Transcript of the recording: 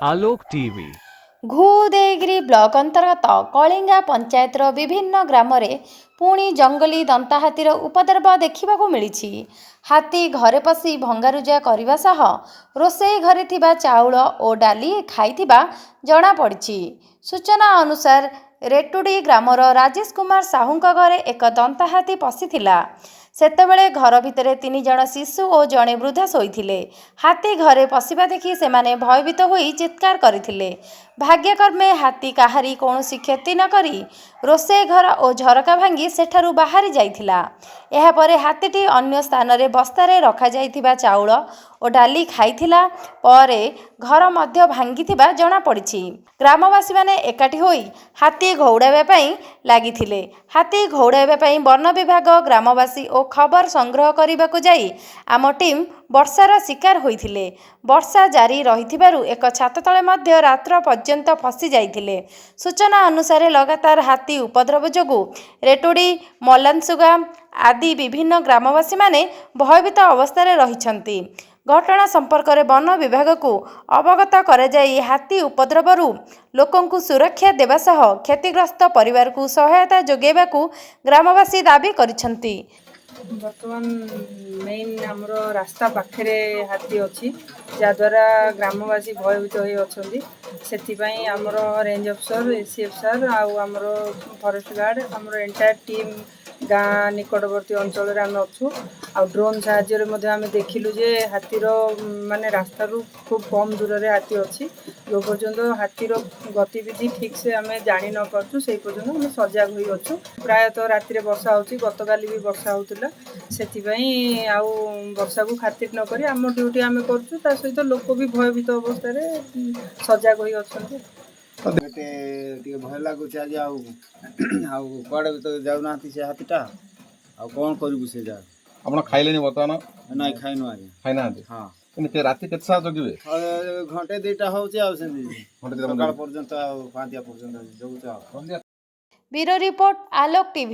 Alok TV। ଘୁଦେଇଗିରି block ଅନ୍ତର୍ଗତ କଳିଙ୍ଗା ପଞ୍ଚାୟତର ବିଭିନ୍ନ ଗ୍ରାମରେ ପୁଣି ଜଙ୍ଗଲୀ ଦନ୍ତାହାତୀର ଉପଦ୍ରବ ଦେଖିବାକୁ ମିଳିଛି। ହାତୀ ଘରେ ପଶି ଭଙ୍ଗାରୁଜା କରିବା ସହ ରୋଷେଇ ଘରେ ଥିବା ଚାଉଳ ଓ ଡାଲି ଖାଇଥିବା ଜଣାପଡ଼ିଛି। ସୂଚନା ଅନୁସାର, ରେଟୁଡି ଗ୍ରାମର ରାଜେଶ କୁମାର ସାହୁଙ୍କ ଘରେ ଏକ ଦନ୍ତାହାତୀ ପଶିଥିଲା। ସେତେବେଳେ ଘର ଭିତରେ 3 ଜଣ ଶିଶୁ ଓ ଜଣେ ବୃଦ୍ଧା ଶୋଇଥିଲେ। ହାତୀ ଘରେ ପଶିବା ଦେଖି ସେମାନେ ଭୟଭୀତ ହୋଇ ଚିତ୍କାର କରିଥିଲେ। ଭାଗ୍ୟକ୍ରମେ ହାତୀ କାହାରି କୌଣସି କ୍ଷତି ନ କରି ରୋଷେଇ ଘର ଓ ଝରକା ଭାଙ୍ଗି ସେଠାରୁ ବାହାରି ଯାଇଥିଲା। ଏହାପରେ ହାତୀଟି ଅନ୍ୟ ସ୍ଥାନରେ ବସ୍ତାରେ ରଖାଯାଇଥିବା ଚାଉଳ ଓ ଡାଲି ଖାଇଥିଲା। ପରେ ଘର ମଧ୍ୟ ଭାଙ୍ଗିଥିବା ଜଣାପଡ଼ିଛି। ଗ୍ରାମବାସୀମାନେ ଏକାଠି ହୋଇ ହାତୀ ଘଉଡ଼ାଇବା ପାଇଁ ଲାଗିଥିଲେ। ହାତୀ ଘଉଡ଼ାଇବା ପାଇଁ ବନ ବିଭାଗ, ଗ୍ରାମବାସୀ ଓ ଖବର ସଂଗ୍ରହ କରିବାକୁ ଯାଇ ଆମ ଟିମ୍ ବର୍ଷାର ଶିକାର ହୋଇଥିଲେ। ବର୍ଷା ଜାରି ରହିଥିବାରୁ ଏକ ଛାତ ତଳେ ମଧ୍ୟ ରାତ୍ର ପର୍ଯ୍ୟନ୍ତ ଫସି ଯାଇଥିଲେ। ସୂଚନା ଅନୁସାରେ, ଲଗାତାର ହାତୀ ଉପଦ୍ରବ ଯୋଗୁଁ ରେଟୁଡ଼ି, ମଲାନସୁଗା ଆଦି ବିଭିନ୍ନ ଗ୍ରାମବାସୀମାନେ ଭୟଭୀତ ଅବସ୍ଥାରେ ରହିଛନ୍ତି। ଘଟଣା ସମ୍ପର୍କରେ ବନ ବିଭାଗକୁ ଅବଗତ କରାଯାଇ ହାତୀ ଉପଦ୍ରବରୁ ଲୋକଙ୍କୁ ସୁରକ୍ଷା ଦେବା ସହ କ୍ଷତିଗ୍ରସ୍ତ ପରିବାରକୁ ସହାୟତା ଯୋଗାଇବାକୁ ଗ୍ରାମବାସୀ ଦାବି କରିଛନ୍ତି। ବର୍ତ୍ତମାନ ମେଇନ୍ ଆମର ରାସ୍ତା ପାଖରେ ହାତୀ ଅଛି, ଯାହାଦ୍ୱାରା ଗ୍ରାମବାସୀ ଭୟଭୀତ ହୋଇ ଅଛନ୍ତି। ସେଥିପାଇଁ ଆମର ରେଞ୍ଜ ଅଫିସର, ଏସିଏଫ୍ ସାର୍ ଆଉ ଆମର ଫରେଷ୍ଟ ଗାର୍ଡ଼, ଆମର ଏଣ୍ଟାୟାର ଟିମ୍ ଗାଁ ନିକଟବର୍ତ୍ତୀ ଅଞ୍ଚଳରେ ଆମେ ଅଛୁ। ଆଉ ଡ୍ରୋନ୍ ସାହାଯ୍ୟରେ ମଧ୍ୟ ଆମେ ଦେଖିଲୁ ଯେ ହାତୀର ମାନେ ରାସ୍ତାରୁ ଖୁବ୍ କମ୍ ଦୂରରେ ହାତୀ ଅଛି। ଯେଉଁ ପର୍ଯ୍ୟନ୍ତ ହାତୀର ଗତିବିଧି ଠିକ୍ସେ ଆମେ ଜାଣି ନ ପାରୁଛୁ, ସେଇ ପର୍ଯ୍ୟନ୍ତ ଆମେ ସଜାଗ ହୋଇ ଅଛୁ। ପ୍ରାୟତଃ ରାତିରେ ବର୍ଷା ହେଉଛି, ଗତକାଲି ବି ବର୍ଷା ହେଉଥିଲା। ସେଥିପାଇଁ ଆଉ ବର୍ଷାକୁ ଖାତିର ନ କରି ଆମ ଡ୍ୟୁଟି ଆମେ କରୁଛୁ। ତା ସହିତ ଲୋକ ବି ଭୟଭୀତ ଅବସ୍ଥାରେ ସଜାଗ ହୋଇ ଅଛନ୍ତି। ଗୋଟେ ଟିକେ ଭୟ ଲାଗୁଛି ଆଜି। ଆଉ ଆଉ କୁଆଡ଼େ ବି ତ ଯାଉନାହାନ୍ତି ସେ ହାତୀଟା। ଆଉ କ'ଣ କରିବୁ ସେ ଯା ଆପଣ ଖାଇଲେଣି ବର୍ତ୍ତମାନ? ନାଇଁ, ଖାଇନୁ ଆଜ୍ଞା। ଖାଇନାହାନ୍ତି? ହଁ। କିନ୍ତୁ ରାତି କେତେ ସାରା ଜଗିବେ? ଆଉ ଘଣ୍ଟେ 2ଟା ହେଉଛି, ଆଉ ସେମିତି ଘଣ୍ଟେ 2ଟା ସକାଳ ପର୍ଯ୍ୟନ୍ତ ଆଉ ପାହାନ୍ତିଆ ପର୍ଯ୍ୟନ୍ତ ଜଗୁଛୁ ଆଉ। Bureau report, Alok TV.